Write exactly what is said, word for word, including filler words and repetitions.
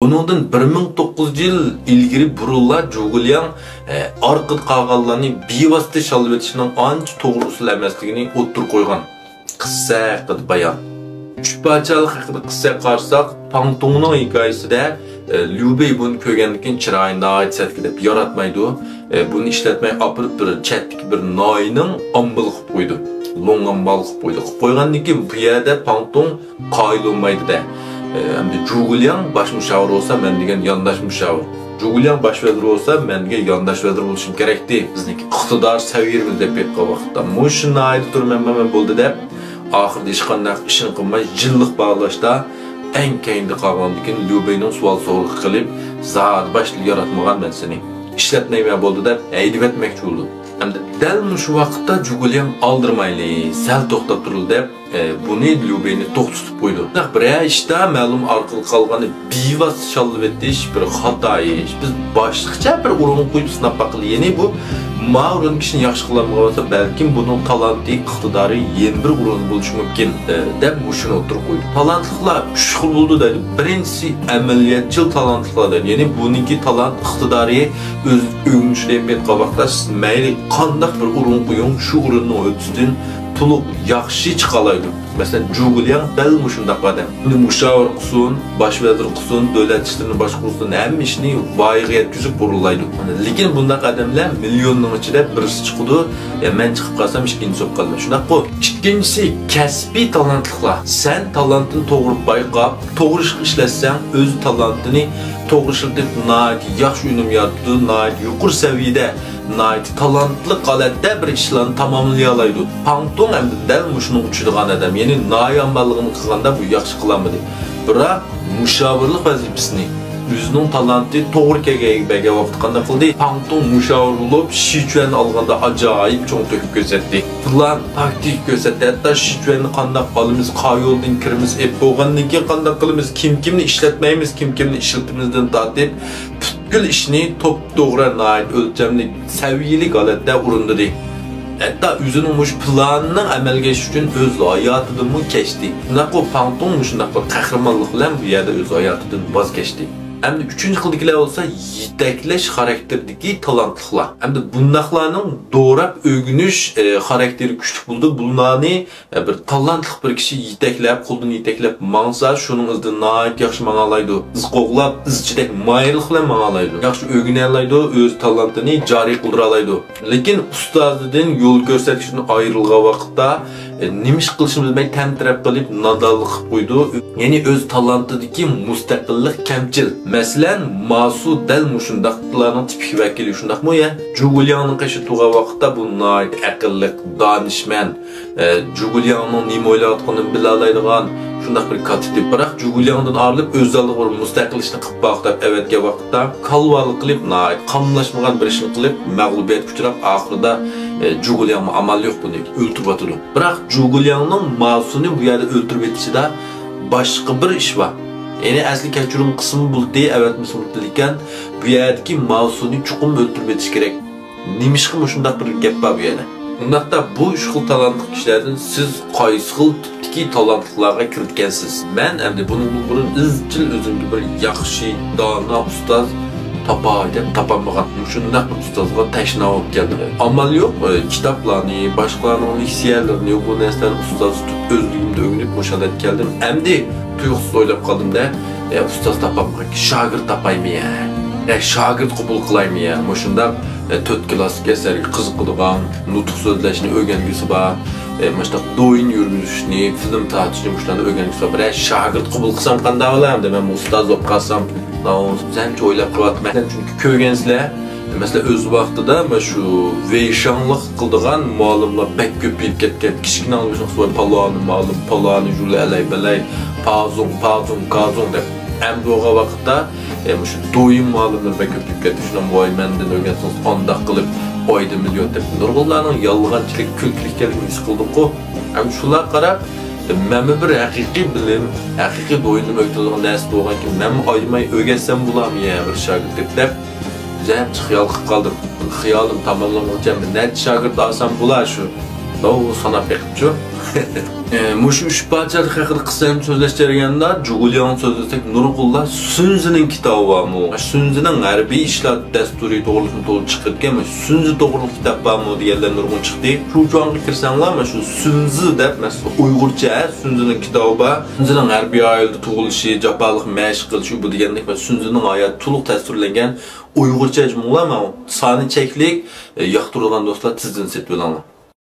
بۇنىڭدىن بىر مىڭ توققۇز يۈز يىل ئىلگىرى بۇرۇنلا جۇگۇلياڭ، ئە، ئارقىدا قالغانلارنى بىۋاسىتە شاللىۋېتىشنىڭ ئانچە توغرا ئۇسۇل ئەمەسلىكىنى ئوتتۇرىغا قويغان. قىسسە ھەققىدە بايان. ئۈچ پادىشاھلىق ھەققىدە قىسسەگە قارىساق، پاڭتۇڭنىڭ ھېكايىسىدە، ئە، ليۇ بېي بۇنى كۆرگەندىن كېيىن چىرايى ناھايىتى سەتكىدەپ ياراتمايدۇ. ئە، بۇنى ئىشلەتمەي ئاپىرىپ بىر چەتتىكى بىر ناھىينىڭ ئامبىلى قىلىپ قويىدۇ. لوڭ ئامبال قىلىپ قويىدۇ. قىلىپ قويغاندىن كېيىن بۇ يەردە پاڭتۇڭ قايىل بولمايدۇ-دە. ئە، ئەمدى جۇگۇلياڭ باش مۇشاۋىر بولسا، مەن دېگەن يانداش مۇشاۋىر. جۇگۇلياڭ باش ۋەزىر بولسا، مەن دېگەن يانداش ۋەزىر بولۇشۇم كېرەكتى. بىزنىڭكى ئىقتىدار سەۋىيەمىز دەپ ئېيتقان ۋاقىتتا، مۇشۇ ناھىيەدە تۇرىمەن، مەن، مەن بولدى دەپ، ئاخىرىدا ھېچقانداق ئىشنى قىلماي، يىللىق باھالاشتا ئەڭ كەينىدە قالغاندىن كېيىن، ليۇ بېينىڭ سوئال سورىقى قىلىپ، زادى باشتا ياراتمىغان مەن سېنى. ئىشلەتمەيمەن بولدى دەپ ھەيدىۋەتمەكچى بولىدۇ. ئەمدى دەل مۇشۇ ۋاقىتتا جۇگۇلياڭ ئالدىرىمايلى، سەل توختاپ تۇرۇلى دەپ، ئە، بۇنى ليۇ بېينى توختىتىپ قويىدۇ. بىراق بىرەر ئىشتا مەلۇم ئارقىدا قالغاننى بىۋاسىتە شاللىۋېتىش بىر خاتا ئىش. بىز باشقىچە بىر ئورۇنغا قويۇپ سىناپ باقىلى. يەنى بۇ ما ئورۇن كىشىنى ياخشى قىلالمىغان بولسا، بەلكىم بۇنىڭ تالانتى، ئىقتىدارى يەنە بىر ئورۇندا بولۇشى مۇمكىن، ئە، دەپ مۇشۇنى ئوتتۇرىغا قويدى. تالانتلىقلار ئۈچ خىل بولىدۇ دەيدۇ. بىرىنچىسى ئەمەلىيەتچىل تالانتلىقلار دەيدۇ. يەنى بۇنىڭكى تالانت ئىقتىدارى ئۆز ئۆگىنىشىدە ئېلىپ ئېيتقان ۋاقىتتا، سىز مەيلى قانداق بىر ئورۇن قويۇڭ، شۇ ئورۇننىڭ ھۆددىسىدىن تولۇق ياخشى چىقالايدۇ. مەسىلەن، جۇگۇلياڭ دەل مۇشۇنداق ئادەم. ئۇنى مۇشاۋىر قىلسۇن، باش ۋەزىر قىلسۇن، دۆلەت ئىشلىرىنى باشقۇرسۇن، ھەممە ئىشنى ۋايىغا يەتكۈزۈپ ئورۇنلايدۇ. لېكىن بۇنداق ئادەملەر مىليوننىڭ ئىچىدە بىرسى چىقىدۇ، يا مەن چىقىپ قالسام ئىككىنچى بولۇپ قالىمەن. شۇنداققۇ؟ ئىككىنچىسى، كەسپىي تالانتلىقلار. سەن تالانتىنى توغرا بايقاپ، توغرا ئىشقا ئىشلەتسەڭ، ئۆز تالانتىنى توغرا ئىشلىتىپ، ناھايىتى ياخشى ئۈنۈم يارىتىدۇ، ناھايىتى يۇقىرى سەۋىيەدە، ناھايىتى تالانتلىق ھالەتتە بىر ئىشلارنى تاماملىيالايدۇ. پاڭتۇڭ ئەمدى دەل مۇشۇنىڭغا ئۇچىدىغان ئادەم، يەنى ناھىيە ئامانلىقىنى قىلغاندا بۇ ياخشى قىلالمىدى. بىراق مۇشاۋىرلىق ۋەزىپىسىنى، ئۆزىنىڭ تالانتى توغرا كەلگەن ئەگىبەرگەن ۋاقىتتا قانداق قىلدى؟ پاڭتۇڭ مۇشاۋىر بولۇپ، شىچۈەننى ئالغاندا ئاجايىپ چوڭ تۆھپە كۆرسەتتى. پىلان، تاكتىكا كۆرسەتتى. ھەتتا شىچۈەننى قانداق ئالىمىز، قايۇلدىن كىرىمىز، ئېپ بولغاندىن كېيىن قانداق قىلىمىز، كىم كىمنى ئىشلەتمەيمىز، كىم كىمنى ئىشلىتىمىزدىن تارتىپ، پۈتكۈل ئىشنى توپتوغرا، ناھايىتى ئۆلچەملىك، سەۋىيەلىك ھالەتتە ئورۇندىدى. ھەتتا ئۆزىنىڭ مۇشۇ پىلانىنىڭ ئەمەلگە ئېشىشى ئۈچۈن ئۆز ھاياتىدىنمۇ كەچتى. شۇنداققۇ، پاڭتۇڭ مۇشۇنداق بىر قەھرىمانلىق بىلەن بۇ يەردە ئۆز ھاياتىدىن ۋاز كەچتى. ئەمدى ئۈچىنچى خىلدىكىلەر بولسا يېتەكلەش خاراكتېرىدىكى تالانتلىقلار. ئەمدى بۇنداقلارنىڭ دوراپ ئۆگىنىش، ئە، خاراكتېرى كۈچلۈك بولىدۇ. بۇلارنى، ئە، بىر تالانتلىق بىر كىشى يېتەكلەپ، قولدىن يېتەكلەپ ماڭسا، شۇنىڭ ئىزىدىن ناھايىتى ياخشى ماڭالايدۇ. ئىز قوغلاپ، ئىزچىدەك ماھىرلىق بىلەن ماڭالايدۇ. ياخشى ئۆگىنەلايدۇ، ئۆز تالانتىنى جارى قىلدۇرالايدۇ. لېكىن ئۇستازىدىن يول كۆرسەتكۈچىدىن ئايرىلغان ۋاقىتتا، ئە، نېمە ئىش قىلىشنى بىلمەي تەمتىرەپ قېلىپ، نادانلىق قىلىپ قويىدۇ. يەنى ئۆز تالانتىدىكى مۇستەقىللىق كەمچىل. مەسىلەن، ماسۇ دەل مۇشۇنداقلارنىڭ تىپىك ۋەكىلى، شۇنداقمۇ يا؟ جۇگۇلياڭنىڭ قېشىدا تۇرغان ۋاقىتتا بۇ ناھايىتى ئەقىللىق، دانىشمەن، ئە، جۇگۇلياڭنىڭ نېمە ئويلاۋاتقىنىنى بىلالايدىغان شۇنداق بىر كاتتا تىپ. بىراق جۇگۇلياڭدىن ئايرىلىپ، ئۆز ئالدىغا بىر مۇستەقىل ئىشنى قىلىپ باق دەپ ئەۋەتكەن ۋاقىتتا، كالۋالىق قىلىپ، ناھايىتى قاملاشمىغان بىر ئىشنى قىلىپ، مەغلۇبىيەتكە ئۇچراپ، ئاخىرىدا، ئە، جۇگۇلياڭمۇ ئامال يوق بۇنى ئۆلتۈرۈۋاتىدۇ. بىراق جۇگۇلياڭنىڭ ماسۇنى بۇ يەردە ئۆلتۈرۈۋېتىشىدا باشقا بىر ئىش بار. يەنى ئەسلى كەچۈرۈم قىلسىمۇ بولدى، ئەۋەتمىسىمۇ بولدى، لېكىن بۇ يەردىكى ماسۇنى چوقۇم ئۆلتۈرۈۋېتىش كېرەك. نېمىشقا مۇشۇنداق بىر گەپ بار بۇ يەردە؟ ئۇنداقتا بۇ ئۈچ خىل تالانتلىق كىشىلەردىن سىز قايسى خىل تىپتىكى تالانتلىقلارغا كىرىدىكەنسىز؟ مەن ئەمدى بۇنىڭدىن بۇرۇن ئىزچىل ئۆزۈمگە بىر ياخشى، دانا ئۇستاز تاپاي دەپ تاپالمىغان. مۇشۇنداق بىر ئۇستازغا تەشنا بولۇپ كەلدىم. ئامال يوق، ئە، كىتابلارنى، باشقىلارنىڭ لېكسىيەلىرىنى، بۇ نەرسىلەرنى ئۇستاز تۇتۇپ ئۆزلۈكۈمدە ئۆگىنىپ مۇشۇ ھالەتكە كەلدىم. ئەمدى تۇيۇقسىز ئويلاپ قالدىم-دە، ئە، ئۇستاز تاپالمىغان، شاگىرت تاپايمۇ يا؟ ئە، شاگىرت قوبۇل قىلايمۇ يا؟ مۇشۇنداق، ئە، تۆت كىلاسسىك ئەسەرگە قىزىقىدىغان، نۇتۇق سۆزلەشنى ئۆگەنگۈسى بار، ئە، مۇشۇنداق دويىن يۈرگۈزۈشنى، فىلىم تارتىشنى، مۇشۇلارنى ئۆگەنگۈسى بار. بىرەر شاگىرت قوبۇل قىلسام قانداق بولا؟ ئەمدى مەن ئۇستاز بولۇپ قالسام، ناۋۇ سەنچە ئويلاپ قېلىۋاتىمەن. چۈنكى كۆرگەنسىلەر، مەسىلەن، ئۆز ۋاقتىدا مانا شۇ ۋېيشاڭلىق قىلىدىغان مۇئەللىملەر بەك كۆپىيىپ كەتكەن. كىچىككىنە ئالمىشىڭ سوي پالانى مۇئەللىم، پالانى ژۇلى ئەلەي بەلەي، پازۇڭ، پازۇڭ، كازۇڭ دەپ. ئەمدى بولغان ۋاقىتتا، ئە، مۇشۇ دويىن مۇئەللىملەر بەك كۆپىيىپ كەتتى. شۇنىڭ ۋاي مەندىن ئۆگەنسىڭىز ئانداق قىلىپ ئايدا مىليون دەپ. نۇرغۇنلارنىڭ يالغانچىلىك، كۈلكىلىك ئىكەنلىكىنى ھېس قىلدىمغۇ. ئەمدى شۇلارغا قاراپ، ئە، مەنمۇ بىر ھەقىقىي بىلىم، ھەقىقىي دويىنىم ئۆگىتىدىغان نەرسە بولغانكىن، مەنمۇ ئايىماي ئۆگەتسەم بولامۇ يا بىر شاگىرتكە دەپ. ئۆزۈمچە خىيال قىلىپ قالدىم. خىيالىم تاماملانغۇچە بىر نەچچە شاگىرت ئالسام بولا شۇ. داۋ ساناپ بېقىپچۇ. ئە، مۇشۇ ئۈچ پادىشاھ ھەققىدە قىسقىچە سۆزلەش جەريانىدا جۇگۇلياڭنى سۆزلىسەك، نۇرغۇنلار سۈنزىنىڭ كىتابى بارمۇ؟ سۈنزىنىڭ ھەربىي ئىشلار دەستۇرى توغرىلىقىمۇ تولۇپ چىقىدىكەن، مۇشۇ سۈنزى توغرىلىق كىتاب بارمۇ دېگەنلەر نۇرغۇن چىقتى. شۇچۇاڭغا كىرسەڭلار، مانا شۇ سۈنزى دەپ، مەسىلەن، ئۇيغۇرچە سۈنزىنىڭ كىتابى بار. سۈنزىنىڭ ھەربىي ئائىلىدە تۇغۇلۇشى، جاپالىق مەشىق قىلىشى، بۇ دېگەندەك، مانا سۈنزىنىڭ ھاياتى تولۇق تەسۋىرلەنگەن ئۇيغۇرچە جۇمۇلار مانا سانى چەكلىك، ئە، ياقتۇرىدىغان دوستلار تېزدىن سېتىۋېلىڭلار.